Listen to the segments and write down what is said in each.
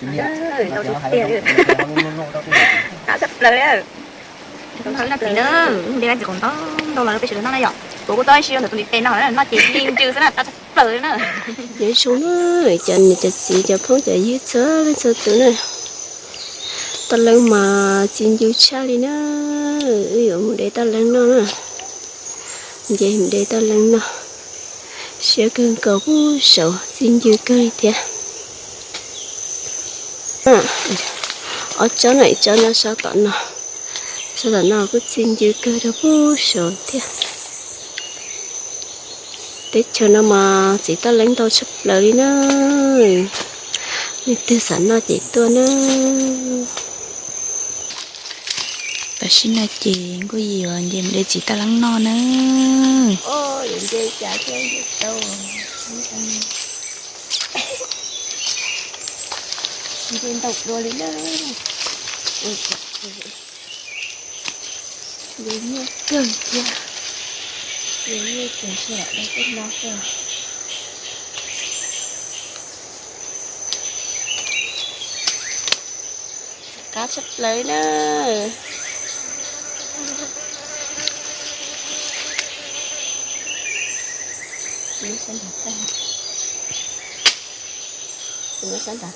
Ntau tiag tiag. Qab tshaj plaws li. Ntau txiv na, de qaib txiv qaum ntau ntau los peb sawv daws noj na yom. Kuv kuj tau ib si ntawm tus ntiv tes no na, noj ces ncw xwb na, qab tshaj plaws li na. Nyob zoo na, cov niam cov txiv cov phooj cov ywg txhua leej txhua tus na. Toj leeb mas txi ncw tshaj li na. Wb yuav mus de toj leeb noj na. Nce mus de toj leeb noj. Siab kawg nkaus, puag saud txi ncw kawg li thiab. Ob tsob no, ib tsob nyob sab tom no, sab tom no kuj txi ncw kawg rau puag saud thiab. Teb chaws no mas txiv toj leeb ntau tshaj plaws li na. Leej twg xav noj ces tuaj na. Tam sim no ces Nkauj Yim yuav nce mus de txiv toj leeb noj na. Nce ntau dua li na. Nce nyiaj kawg thiab. Nce nyiaj kawg, sawv daws de tej no xwb. Qab tshaj plaws na. Sab nrad tag.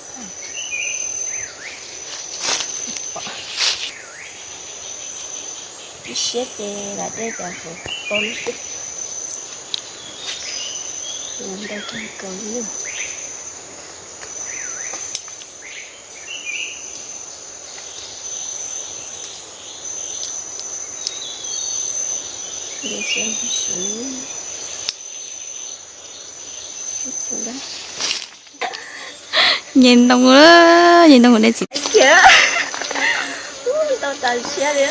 Ib siab ces lam de cov hauv paus xwb. Ntau kawg nkaus li. Nce ntoo, nce ntoo de txiv. Tau tas siab li.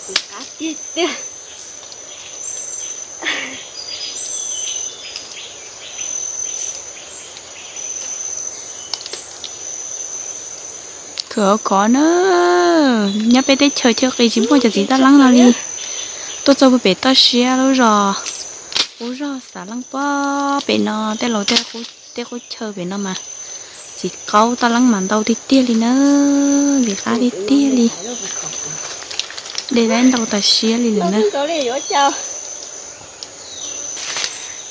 Txiv qab tiag tiag. Khwv khov na, nyob peb teb chaws chaw qis tsis muaj cov txiv taj leeb no li. Tuaj txog puag pem toj siab lub zos, lub zos Xav Leej Pob pem no, tej laus tej qub chaw pem no mas txiv qaub taj leeb mas ntau tiag tiag li na, txiv qab tiag tiag li. De laib ntau tas siab li lawm na.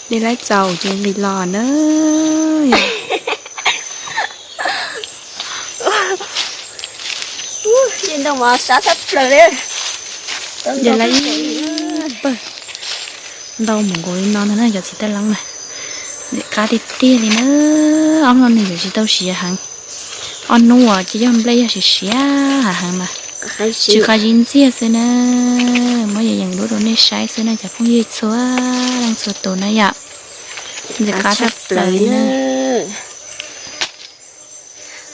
De laib txaus ces nqis los na. Nce ntoo mas sab tshaj plaws li. De laib pawg ntau mus nkaus li no ntag na cov txiv taj leeb na. Qab tiag tiag li na. Ob hnub no nws yuav tsis tau siav heev. Ob hnub uas ces yog nplej yog siav siav heev mas tsis qab zib ntxiag xwb na. Muab yees yees lub rau nej saib xwb na cov phooj ywg txhua leej txhua tus na yom. Ntxim qab tshaj plaws li na.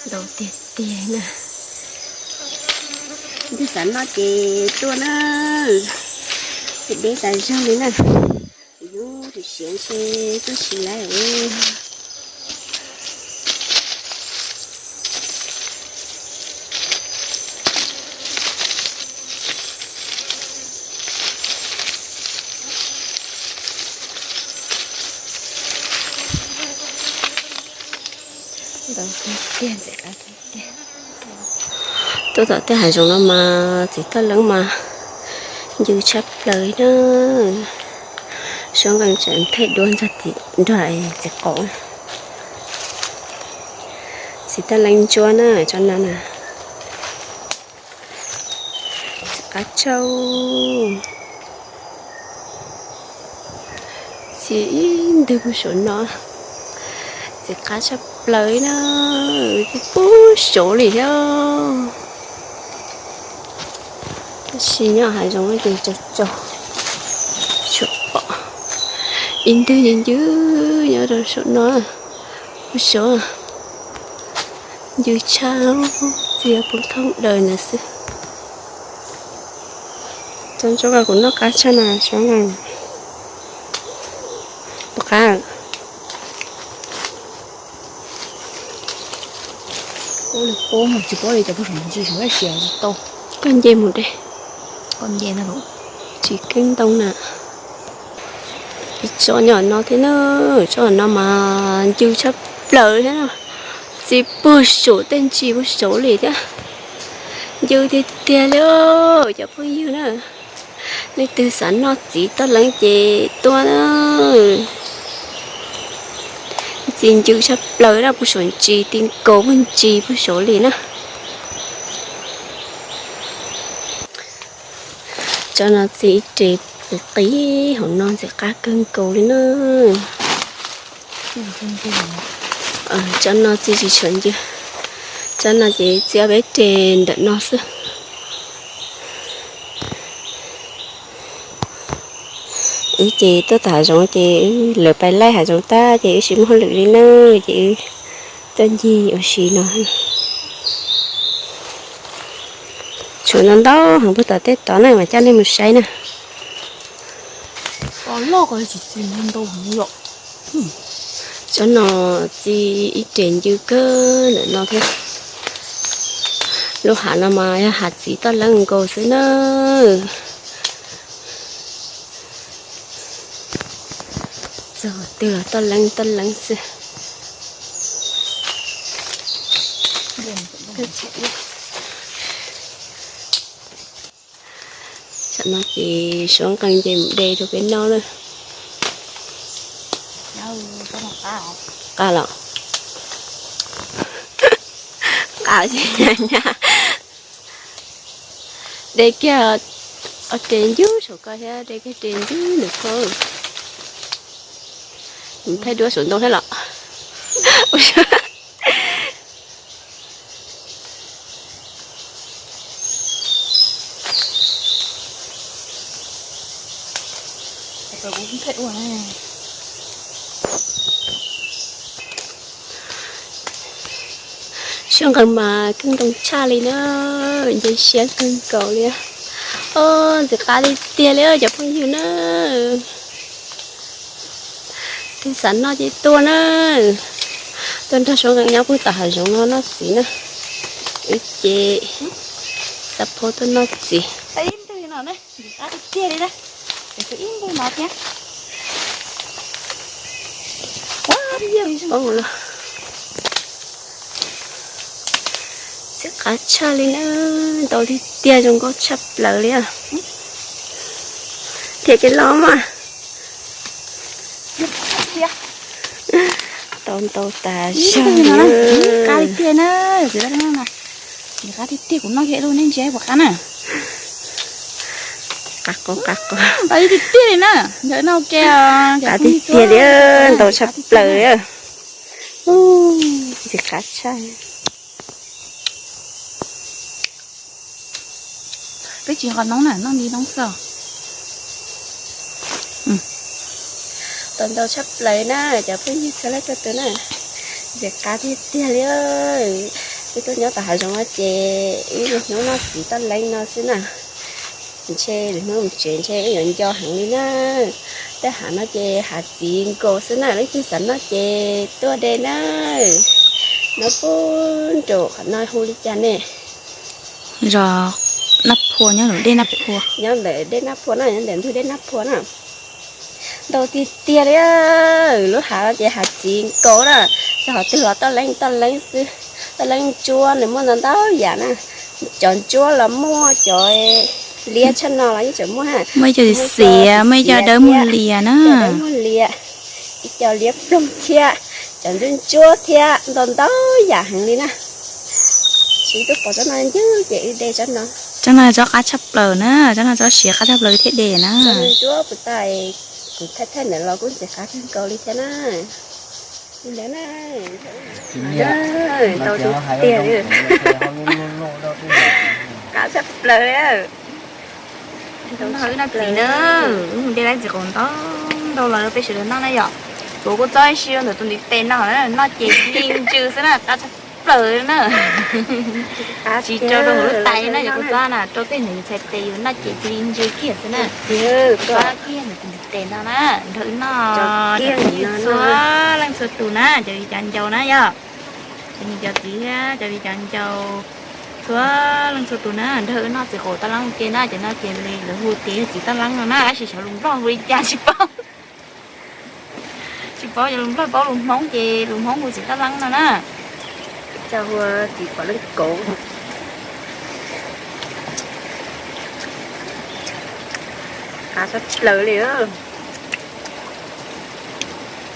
Ntau tiag tiag na. Leej twg xav noj ces tuaj na. Deb tas zog li na. Yus tus siav ntshe tuaj tsis laib. Tuaj tom tej hav zoov no mas txiv taj leeb mas ncw tshaj plaws li na. Suab nqees tseem thaij duab ntxog tim nrog txiv qaub. Txiv taj leeb ntsuab na tsob no na. Txiv qab tshaj. Txiv ib ntwg puag saum no. Txiv qab tshaj plaws li na. Txiv puag saud li thiab. Tab sis nyob hav zoov ces tsaus tsaus tsuam pom. Ib ntwg ncw ncw nyob rau saum no. Puag saud ncw tshaj, txiv puag thooj daws ntawd xwb. Txob ntsuab kuv noj qab tshaj na, suab nqees. Puas qab? Koj nce mus de. Tsis keeb ntoo na. Tsob nyob no thiab na, tsob no mas ncw tshaj plaws thiab na. Txi puag saum tej ntsis puag saud li thiab. Ncw tiag tiag li cov phooj ywg na. Leej twg xav noj txiv toj leeb ces tuaj na. Txi ncw tshaj plaws na, puag saum ntsis, ti nkaus puag ntsis puag saud li na. Tsob no txi ib re qis qis hauv no ntxim qab kawg nkaus li na. Tsob no txi tsis tshua ncw, tsob no ces txi ob peb re ntawm no xwb. Wb ces tuaj tom hav zoov ces wb lawv pais laij hav zoov tag ces wb tsis muaj hauj lwm li na, ces wb tuaj ncig ua si no. Tshuav ntau ntau heev puag tom tej tod na, mam coj nej mus saib na. Tsob no txi ib re ncw kawg ntawm no thiab. Lub hav no mas yog hav txiv toj leeb nkaus xwb na. Txog twg los toj leeb toj leeb xwb. Tam no ces suav nqees ces mus de rau peb noj na. Qab los? Qab nyab nyab. De kiag ob re ncw saum ko thiab de kiag re ncw ntawm ko. Thaij duab saum ntoo thiab los? Suav nqees mas kheej ntoo tshaj li na, nce siab kawg nkaus li. Ntxim qab tiag tiag li cov phooj ywg na. Twg xav noj ces tuaj na. Tuaj nrog suav nqees nyob puag tom hav zoov no noj txiv na. Wb ces xa phau tuaj noj txiv. Ib ntwg no, ntxim qab tiag tiag li na. Ib ntwg no thiab. Ntxim qab tshaj li na, ntau tiag tiag, zoo nkauj tshaj plaws li. Thiab kev los mas tau ntau tas zog li. Qab li tiag na, qab tiag tiag, kuv noj kiag lub nej ntsia puas qab na. Qab qab qab qab. Qab tiag tiag li na, ntawm no ke. Qab tiag tiag li, ntau tshaj plaws li. Ntxim qab tshaj. Peb tsis nqos noob na, noj nti noob xwb. Tau ntau tshaj plaws na cov phooj ywg txhua leej txhua tus na. Ntxim qab tiag tiag li. Wb tuaj nyob tom hav zoov no ces wb niaj hnub noj txiv toj leeb no xwb na. Ntshe lwm hnub mus tsev ntshe wb yuav nco heev li na. Tej hav no ces hav txiv nkaus xwb na, leej twg xav noj ces tuaj de na. Nyob puag nraum qhov no hu li cas ne? Zos Nab Phua, nyob ntawm dej Nab Phua. Nyob ntawm dej Nab Phua na, nyob ntawm ntug dej Nab Phua na. Ntau tiag tiag li, lub hav no ces hav txiv nkaus na. Xyov qhov twg los toj leeb toj leeb xwb. Toj leeb ntsuab nws muaj ntau ntau yam na. Cov ntsuab los muaj, cov liab tshaj no los yeej tseem muaj na. Muaj ib co xiav, muaj ib co dawb muag lias na. Cov dawb muag lias, ib co liab ploog thiab, cov ntsuab ntsuab thiab, ntau ntau yam heev li na. Tsis tub pom tsob no ncwb ces wb de tsob no. Tsob no tsob qab tshaj plaws na, tsob no tsob siav qab tshaj plaws thiaj de na. Ntsuab puas tas, kuv thaij thaij ntawd los kuj ntxim qab kawg nkaus li thiab na. Ntawd na, ntau tiag tiag. Qab tshaj plaws li. Noj txiv na, de lawv txiv qaub ntau ntau los rau peb sawv daws noj na yom. Kuv kuj txob ib si rau ntawm tus ntiv tes no, noj ces cia li ntsws xwb na, qab tshaj plaws na. Tsis rau rau hauv lub tais na, yog kuv txob na, rau tej niam txhais tes yus noj ces cia li ntsws kiag xwb na. Txob kiag ntawm tus ntiv tes no na, nrog wb noj txhua leej txhua tus na, cov viv cov ncaus na yom. Cov niam cov txiv thiab cov viv cov ncaus txhua leej txhua tus na, nrog wb noj txiv qaub toj leeb ua ke na, ces no ces lawv hu tias yog txiv toj leeb no na, tab sis xyov lus Nplog hu li cas tsis paub. Tsis paub, yog lus Nplog paub lus Hmoob ces lus Hmoob hu txiv taj leeb no na. Coj hu txiv pom leej kauv. Qab tshaj plaws li.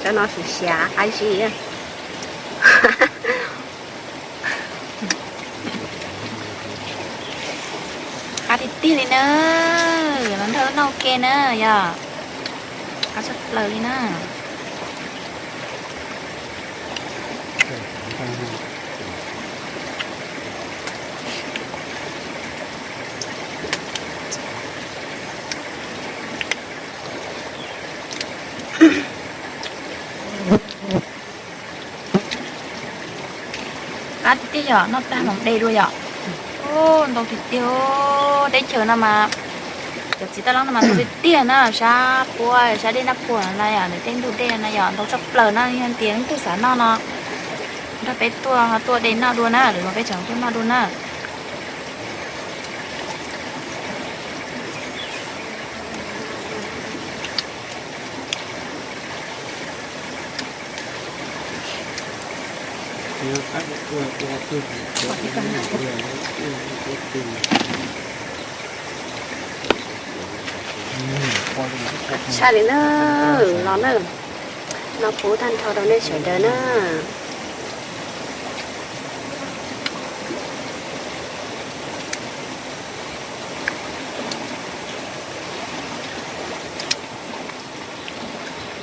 Cov no siav siav qab zib. Qab tiag tiag li na. Los nrog wb noj ua ke na yom. Qab tshaj plaws li na. Qab tiag tiag yom, noj tag mam de dua yom. Ntau tiag tiag. Teb chaws no mas cov txiv taj leeb no mas ntau tiag tiag na, sab puab sab dej Naj Phuam no na yom, nws tej ntug dej no yom, ntau tshaj plaws na. Yog tias leej twg xav noj no nrog peb tuaj, tuaj de noj dua na, lwm zaus peb tseem tuaj noj dua na. Tshaj li na, los na, noj pub tag nrho rau nej sawv daws na.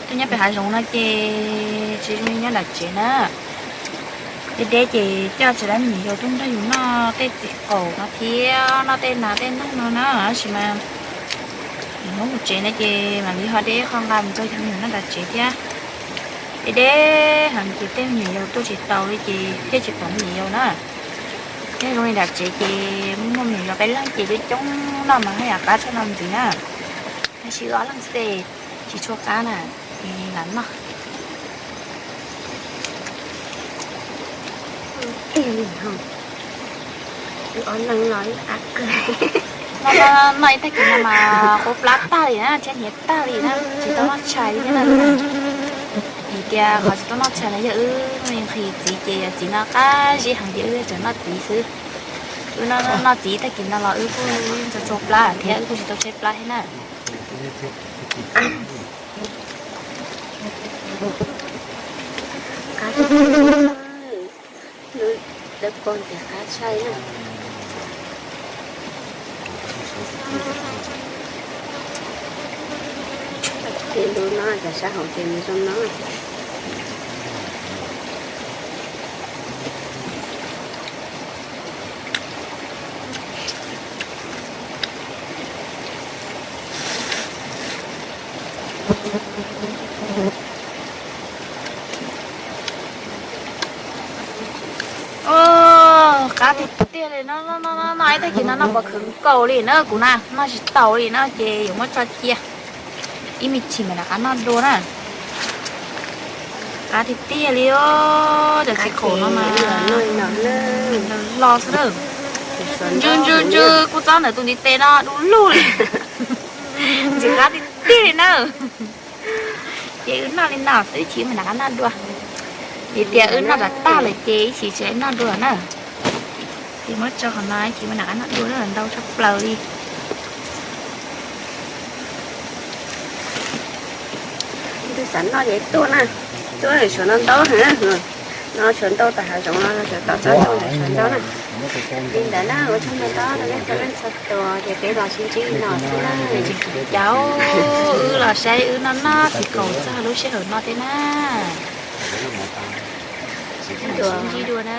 Tuaj nyob pem hav zoov no ces tsis zoo li nyob nram tsev na. Deb deb ces coj tsis tau me nyuam yaus tuaj nrog yus noj tej txiv qaum no thiab noj tej nas tej noog no na, tab sis mas yus Hmoob mus tsev no ces mam li ho de qho nqa mus rau cov me nyuam noj nram tsev thiab. Deb deb heev ces tej me nyuam yaus tuaj tsis taus li ces thiaj tsis pom me nyuam yaus na. Thiab zoo li nram tsev ces muaj me nyuam yaus peb leeg ces coob coob noj mas haj yam qab tshaj no ntxiv na. Tab sis wb ob leeg xwb tsis tshua qab na, es lam noj. Wb ob leeg los wb qab kawg. Noj ib tag kis no mas quav plab tag li na, thiab hniav tag li na, tsis tau noj tshais li thiab na. Vim tias qhov tsis tau noj tshais no yog wb nqhis txiv ces yog txiv no qab zib heev ces wb tseem noj txiv xwb. Wb noj txiv tag kis no los wb kuj tau tsau plab thiab wb kuj tsis tau tshaib plab thiab na. Lub dawb paug ntxim qab tshaj na. Ces lub no cov sab hauv ces nws zoo no. Qab tiag tiag li no, noj ib tag kis no noj pom khawv nkaus li na, kuv na noj tsis taus li no ces yuav muab tso cia. Ib me chim mam rov qab noj dua na. Qab tiag tiag li os, cov txiv qaum no mas los xwb na. Ntsw ntsw ntsw kuj txob ntawm tus ntiv tes no du lug li. Ntxim qab tiag tiag li na. Ces wb noj li no xwb, ib chim mam rov qab noj dua. Vim tias wb noj rov tag lawm ces ib chim tsis noj dua na. Ces muab tso qhov no ib chim mam rov qab noj dua, ntau tshaj plaws li. Leej twg xav noj ces tuaj na, tuaj suav ntau ntau heev na. No suav ntau tom hav zoov no suav tau txob zoo suav ntau na. Li ntawd na, ua tsaug ntau ntau rau nej txhua leej txhua tus, ces peb los sib ntsib li no xwb na. Ces caum wb los saib wb noj noj txiv qaum txog lub sij hawm no thiab na. Sib ntsib dua na.